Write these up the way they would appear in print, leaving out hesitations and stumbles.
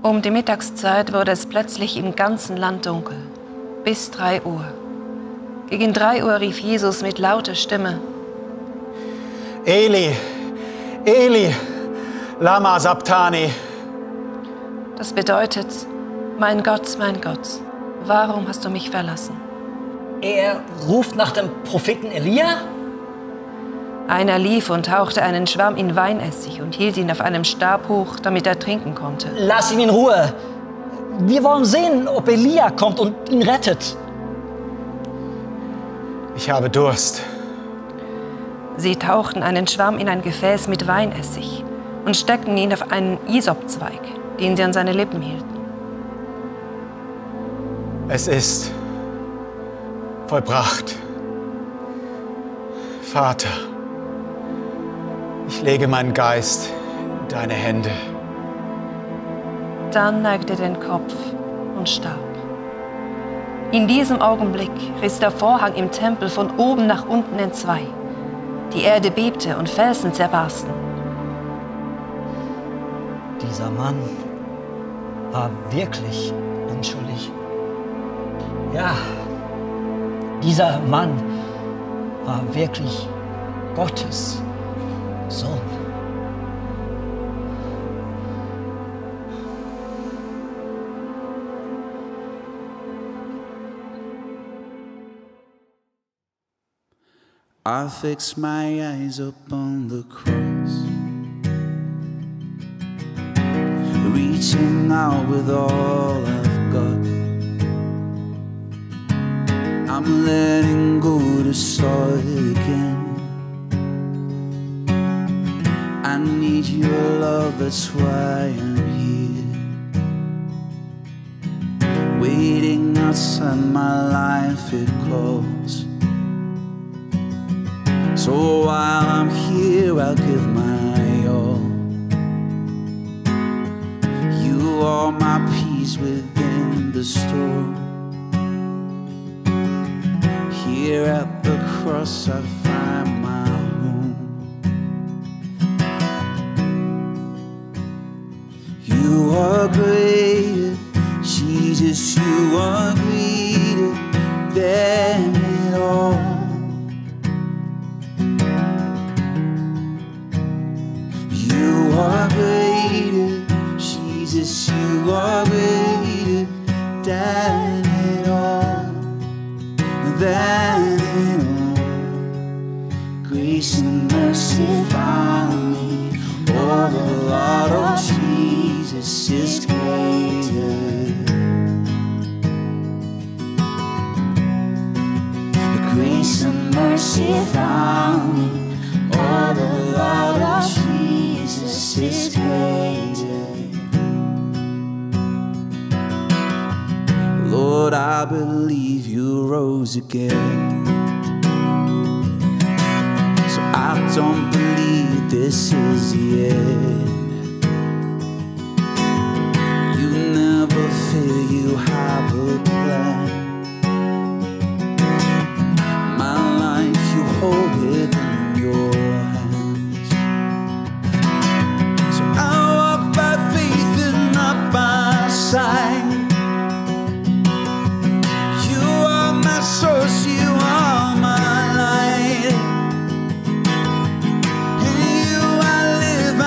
Um die Mittagszeit wurde es plötzlich im ganzen Land dunkel, bis 3 Uhr. Gegen 3 Uhr rief Jesus mit lauter Stimme: Eli, Eli, lama sabachthani. Das bedeutet: Mein Gott, warum hast du mich verlassen? Er ruft nach dem Propheten Elia? Einer lief und hauchte einen Schwamm in Weinessig und hielt ihn auf einem Stab hoch, damit er trinken konnte. Lass ihn in Ruhe. Wir wollen sehen, ob Elia kommt und ihn rettet. Ich habe Durst. Sie tauchten einen Schwamm in ein Gefäß mit Weinessig und steckten ihn auf einen Isopzweig, den sie an seine Lippen hielten. Es ist vollbracht. Vater, ich lege meinen Geist in deine Hände. Dann neigte er den Kopf und starb. In diesem Augenblick riss der Vorhang im Tempel von oben nach unten entzwei. Die Erde bebte und Felsen zerbarsten. Dieser Mann war wirklich unschuldig. Ja, dieser Mann war wirklich Gottes Sohn. I fix my eyes upon the cross, reaching out with all I've got. I'm letting go to start again. I need your love, that's why I'm here. Waiting outside my life, it calls. So while I'm here, I'll give my all. You are my peace within the storm. Here at the cross I find my home. You are greater, Jesus, you are greater than it all. You are greater, Jesus, you are greater than it all, than it all. Grace and mercy found me. Oh, the Lord of Jesus is greater. Grace and mercy found me. Oh, the Lord of Jesus is greater. Lord, I believe you rose again. So I don't believe this is the end. You never fail, you have a plan. My life you hold within your hands. So I walk by faith and not by sight. Source, you are my light. In you I live, I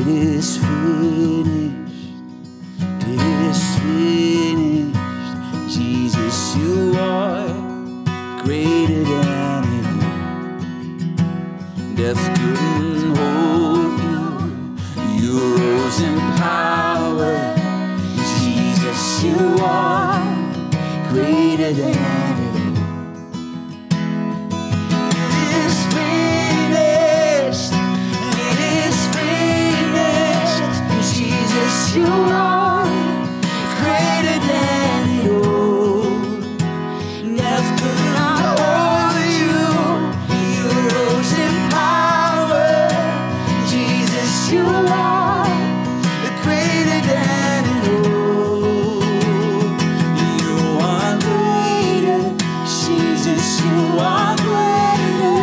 It is finished. It is finished. Jesus, you are greater than it all. Death couldn't hold you. You rose in power. Jesus, you are greater than it all. It is finished. It is finished. Jesus, you are greater than it all. Death could not hold you. You rose in power. Jesus, you are greater than it all. You are greater. Jesus, you are greater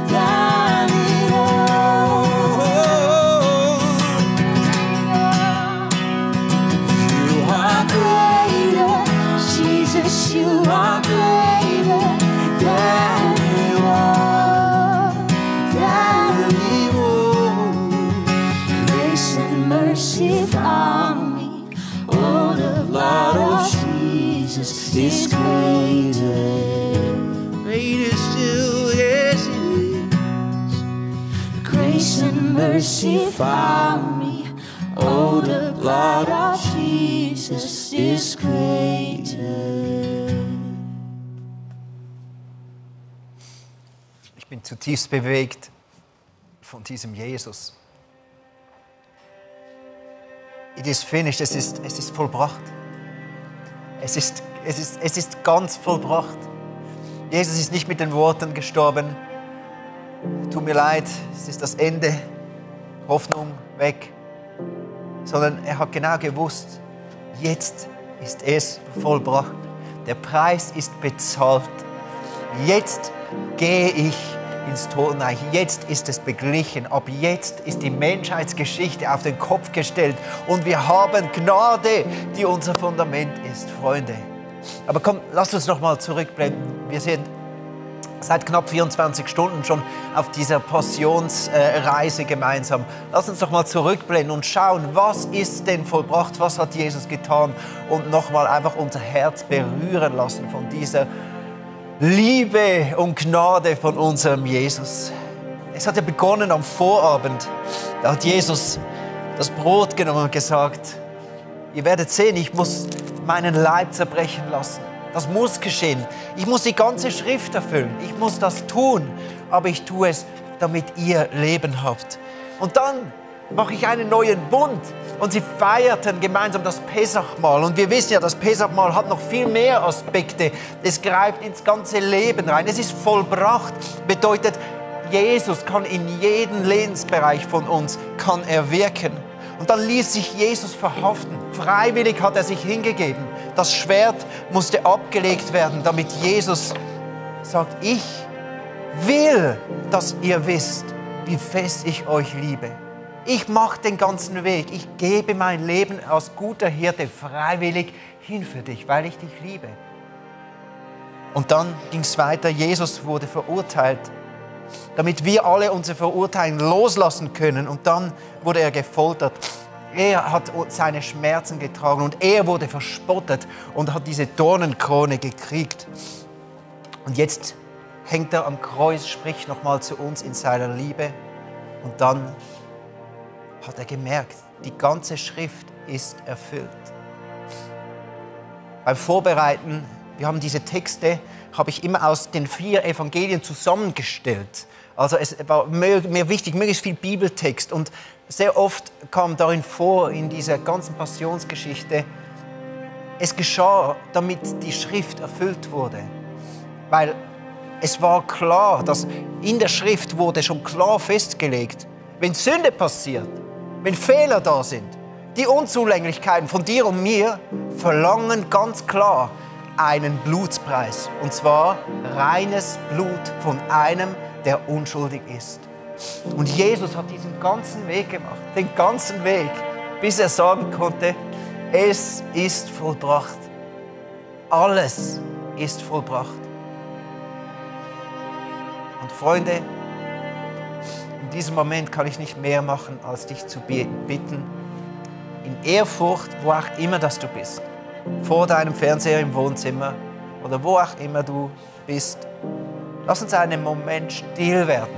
than it all. You are greater. Jesus, you are greater than it all. Than it all. Grace and mercy found me. Oh, the blood of Jesus is greater. Greater still, yes it is. Grace and mercy found me. Oh, the blood of Jesus is greater. Ich bin zutiefst bewegt von diesem Jesus. It is finished. Es ist vollbracht. Es ist ganz vollbracht. Jesus ist nicht mit den Worten gestorben. Tut mir leid, es ist das Ende. Hoffnung weg. Sondern er hat genau gewusst, jetzt ist es vollbracht. Der Preis ist bezahlt. Jetzt gehe ich ins Totenreich. Jetzt ist es beglichen. Ab jetzt ist die Menschheitsgeschichte auf den Kopf gestellt. Und wir haben Gnade, die unser Fundament ist, Freunde. Aber komm, lasst uns noch mal zurückblenden. Wir sind seit knapp 24 Stunden schon auf dieser Passionsreise gemeinsam. Lass uns doch mal zurückblenden und schauen, was ist denn vollbracht, was hat Jesus getan und nochmal einfach unser Herz berühren lassen von dieser Liebe und Gnade von unserem Jesus. Es hat ja begonnen am Vorabend. Da hat Jesus das Brot genommen und gesagt, ihr werdet sehen, ich muss meinen Leib zerbrechen lassen. Das muss geschehen. Ich muss die ganze Schrift erfüllen. Ich muss das tun. Aber ich tue es, damit ihr Leben habt. Und dann mache ich einen neuen Bund. Und sie feierten gemeinsam das Pessachmahl. Und wir wissen ja, das Pessachmahl hat noch viel mehr Aspekte. Es greift ins ganze Leben rein. Es ist vollbracht. Bedeutet, Jesus kann in jeden Lebensbereich von uns kann er wirken. Und dann ließ sich Jesus verhaften. Freiwillig hat er sich hingegeben. Das Schwert musste abgelegt werden, damit Jesus sagt, ich will, dass ihr wisst, wie fest ich euch liebe. Ich mache den ganzen Weg. Ich gebe mein Leben als guter Hirte freiwillig hin für dich, weil ich dich liebe. Und dann ging es weiter. Jesus wurde verurteilt, damit wir alle unsere Verurteilung loslassen können. Und dann wurde er gefoltert. Er hat seine Schmerzen getragen und er wurde verspottet und hat diese Dornenkrone gekriegt. Und jetzt hängt er am Kreuz, spricht nochmal zu uns in seiner Liebe. Und dann hat er gemerkt, die ganze Schrift ist erfüllt. Beim Vorbereiten, wir haben diese Texte, habe ich immer aus den 4 Evangelien zusammengestellt. Also es war mir wichtig, möglichst viel Bibeltext. Und sehr oft kam darin vor, in dieser ganzen Passionsgeschichte, es geschah, damit die Schrift erfüllt wurde. Weil es war klar, dass in der Schrift wurde schon klar festgelegt, wenn Sünde passiert, wenn Fehler da sind, die Unzulänglichkeiten von dir und mir verlangen ganz klar einen Blutspreis. Und zwar reines Blut von einem, der unschuldig ist. Und Jesus hat diesen ganzen Weg gemacht, den ganzen Weg, bis er sagen konnte, es ist vollbracht. Alles ist vollbracht. Und Freunde, in diesem Moment kann ich nicht mehr machen, als dich zu bitten, in Ehrfurcht, wo auch immer dass du bist, vor deinem Fernseher im Wohnzimmer oder wo auch immer du bist. Lass uns einen Moment still werden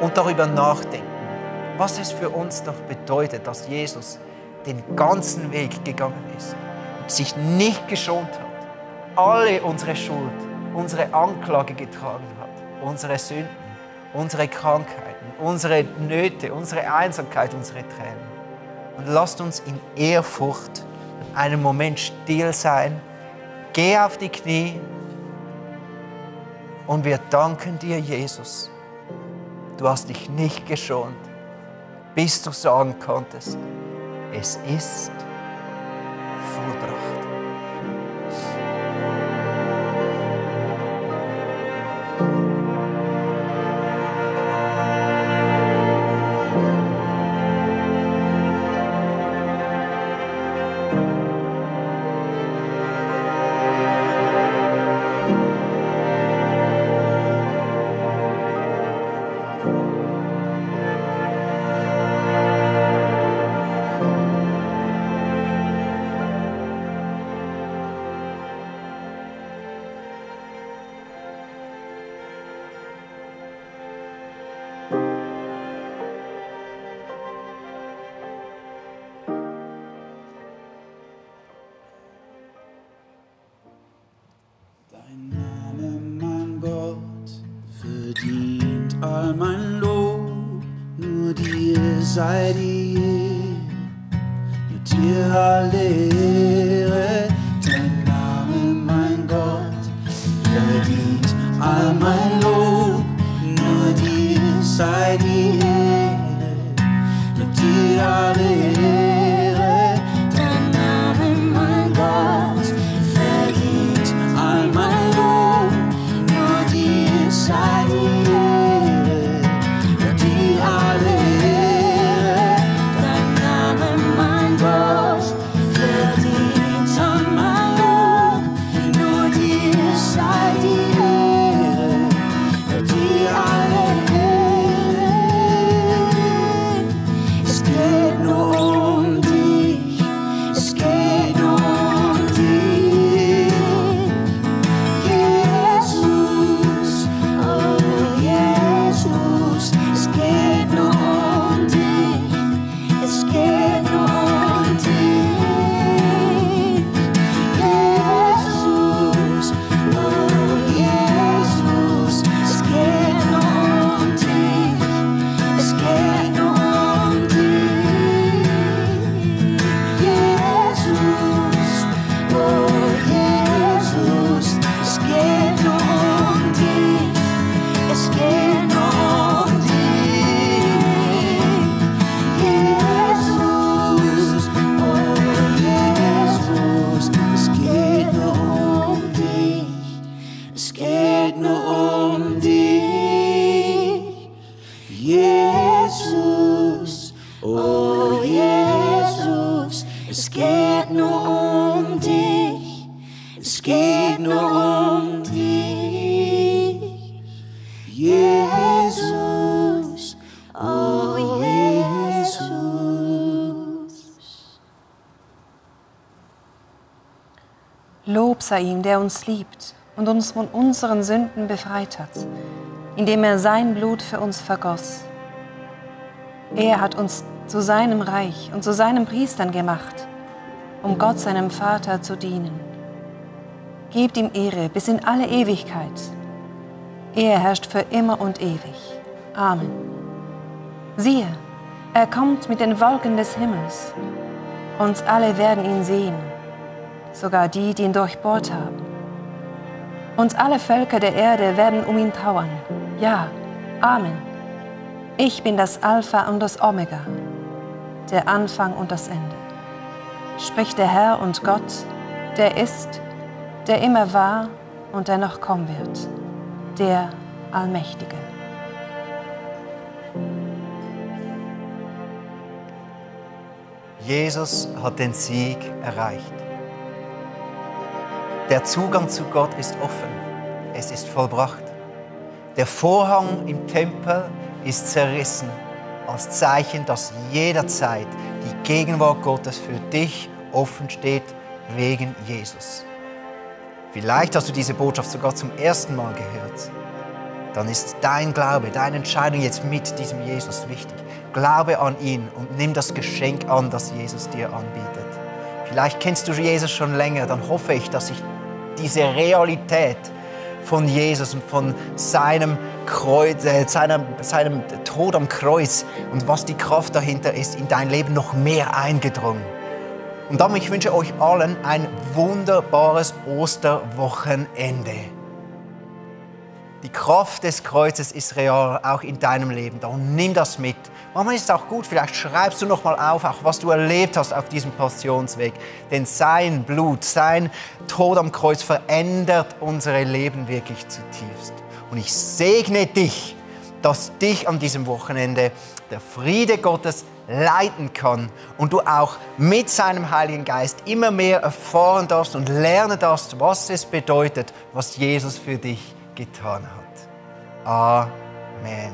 und darüber nachdenken, was es für uns doch bedeutet, dass Jesus den ganzen Weg gegangen ist und sich nicht geschont hat, alle unsere Schuld, unsere Anklage getragen hat, unsere Sünden, unsere Krankheiten, unsere Nöte, unsere Einsamkeit, unsere Tränen. Und lasst uns in Ehrfurcht einen Moment still sein. Geh auf die Knie und wir danken dir, Jesus. Du hast dich nicht geschont, bis du sagen konntest, es ist vollbracht. Dein Name, mein Gott, verdient all mein Lob. Nur dir sei die Ehre, nur dir alle Ehre. Dein Name, mein Gott, verdient all mein Lob. Nur dir sei die Ehre, nur dir alle Ehre. Dein Name, mein Gott, verdient all mein Lob. Nur dir sei die Ehre, nur dir alle Ehre. Dein Name, mein Gott, verdient all mein Lob. Nur dir sei die Ehre, nur dir alle Ehre. Es geht nur um dich, es geht nur um dich. Jesus, oh Jesus, es geht nur um dich, es geht nur um dich. Jesus, oh Jesus, es geht nur um dich, es geht nur um dich. Jesus, oh Jesus, es geht nur um dich, es geht nur um dich. Jesus, oh Jesus, es geht nur um dich, es geht nur um dich. Jesus, oh Jesus, es geht nur um dich, es geht nur um dich. Jesus, oh Jesus. Lob sei ihm, der uns liebt und uns von unseren Sünden befreit hat, indem er sein Blut für uns vergoss. Er hat uns zu seinem Reich und zu seinen Priestern gemacht, um Gott, seinem Vater, zu dienen. Gebt ihm Ehre bis in alle Ewigkeit. Er herrscht für immer und ewig. Amen. Siehe, er kommt mit den Wolken des Himmels. Uns alle werden ihn sehen, sogar die, die ihn durchbohrt haben. Und alle Völker der Erde werden um ihn trauern. Ja, Amen. Ich bin das Alpha und das Omega, der Anfang und das Ende. Spricht der Herr und Gott, der ist, der immer war und der noch kommen wird, der Allmächtige. Jesus hat den Sieg erreicht. Der Zugang zu Gott ist offen. Es ist vollbracht. Der Vorhang im Tempel ist zerrissen als Zeichen, dass jederzeit die Gegenwart Gottes für dich offen steht wegen Jesus. Vielleicht hast du diese Botschaft sogar zum ersten Mal gehört. Dann ist dein Glaube, deine Entscheidung jetzt mit diesem Jesus wichtig. Glaube an ihn und nimm das Geschenk an, das Jesus dir anbietet. Vielleicht kennst du Jesus schon länger, dann hoffe ich, dass sich diese Realität von Jesus und von seinem Kreuz, seinem Tod am Kreuz und was die Kraft dahinter ist, in dein Leben noch mehr eingedrungen. Und darum, ich wünsche euch allen ein wunderbares Osterwochenende. Die Kraft des Kreuzes ist real, auch in deinem Leben. Darum nimm das mit. Manchmal ist es auch gut, vielleicht schreibst du noch mal auf, auch was du erlebt hast auf diesem Passionsweg. Denn sein Blut, sein Tod am Kreuz verändert unsere Leben wirklich zutiefst. Und ich segne dich, dass dich an diesem Wochenende der Friede Gottes leiten kann und du auch mit seinem Heiligen Geist immer mehr erfahren darfst und lernen darfst, was es bedeutet, was Jesus für dich getan hat. Amen.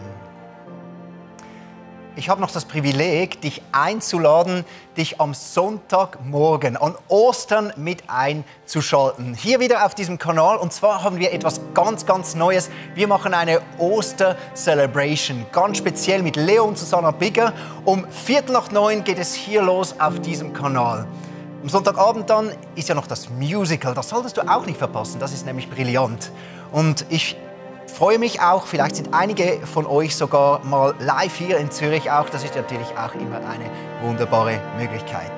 Ich habe noch das Privileg, dich einzuladen, dich am Sonntagmorgen an Ostern mit einzuschalten. Hier wieder auf diesem Kanal. Und zwar haben wir etwas ganz, ganz Neues. Wir machen eine Oster-Celebration. Ganz speziell mit Leo und Susanna Bigger. Um 8:45 geht es hier los auf diesem Kanal. Am Sonntagabend dann ist ja noch das Musical. Das solltest du auch nicht verpassen. Das ist nämlich brillant. Und ich freue mich auch, vielleicht sind einige von euch sogar mal live hier in Zürich auch. Das ist natürlich auch immer eine wunderbare Möglichkeit.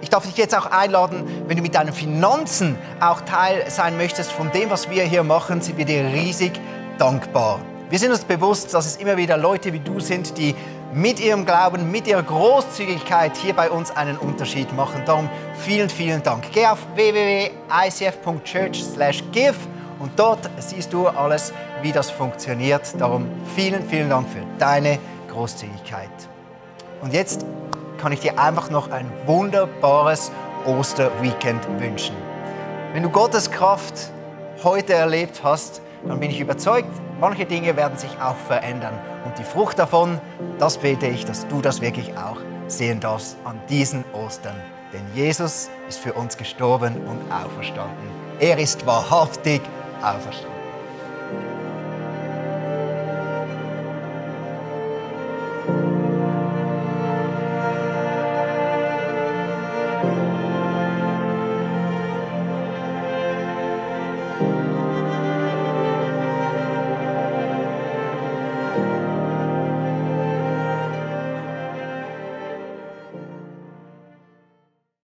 Ich darf dich jetzt auch einladen, wenn du mit deinen Finanzen auch Teil sein möchtest von dem, was wir hier machen, sind wir dir riesig dankbar. Wir sind uns bewusst, dass es immer wieder Leute wie du sind, die mit ihrem Glauben, mit ihrer Großzügigkeit hier bei uns einen Unterschied machen. Darum vielen, vielen Dank. Geh auf www.icf.church/give. Und dort siehst du alles, wie das funktioniert. Darum vielen, vielen Dank für deine Großzügigkeit. Und jetzt kann ich dir einfach noch ein wunderbares Osterweekend wünschen. Wenn du Gottes Kraft heute erlebt hast, dann bin ich überzeugt, manche Dinge werden sich auch verändern. Und die Frucht davon, das bete ich, dass du das wirklich auch sehen darfst an diesen Ostern. Denn Jesus ist für uns gestorben und auferstanden. Er ist wahrhaftig auferstanden.